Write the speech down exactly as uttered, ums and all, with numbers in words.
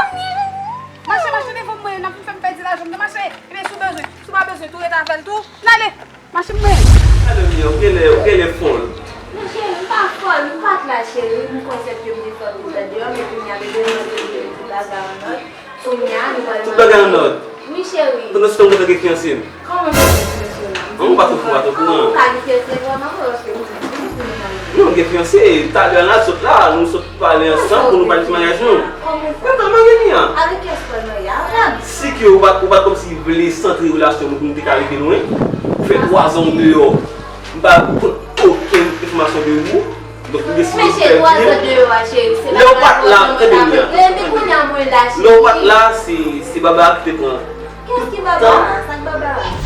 Mache, mache devan mwen, n ap vin fè m pèdi lajan m nan, mache. Ebyen, si w bezwen, si w pa bezwen tou, ret avè l tou. N ale. Mache m mwen. Gade w, ou genlè, ou genlè fòl. Mon cheri, m pa fòl, m pa t la, cheri. M konsèt ke m te fè tout sa deyò, men kounye a, bebe, m mande pou tout bagay an nòd. Kounye a, nou pral manje. Tout bagay an nòd. Wi, cheri. Pandan se tan, ou gentan gen fiyanse m. Kòman m te gen fiyanse w la? An, ou pa twò fou, ou pa twò kouran. Ou pa gen fiyanse vrèman, paske ou di m pou nou marye. Non, m gen fiyanse. Talè a, n al sot la, nou sot pale ansanm pou nou pale ti maryaj nou. Kòman sa? Mwen pa marye ni an. Avèk kiyès w pral marye? Avè m? Si ke ou pa, ou pa kòmsi vle santre relasyon nou pou nou te ka rive lwen, ou fè twa zan ou deyò. M pa konn okenn enfòmasyon de ou. Donk, m deside fè vi m. Lè ou pa t la, tande byen. Lè ou pa t la, se, se Barbara ki te pran tout tan. Kiyès ki Barbara? Sa k Barbara?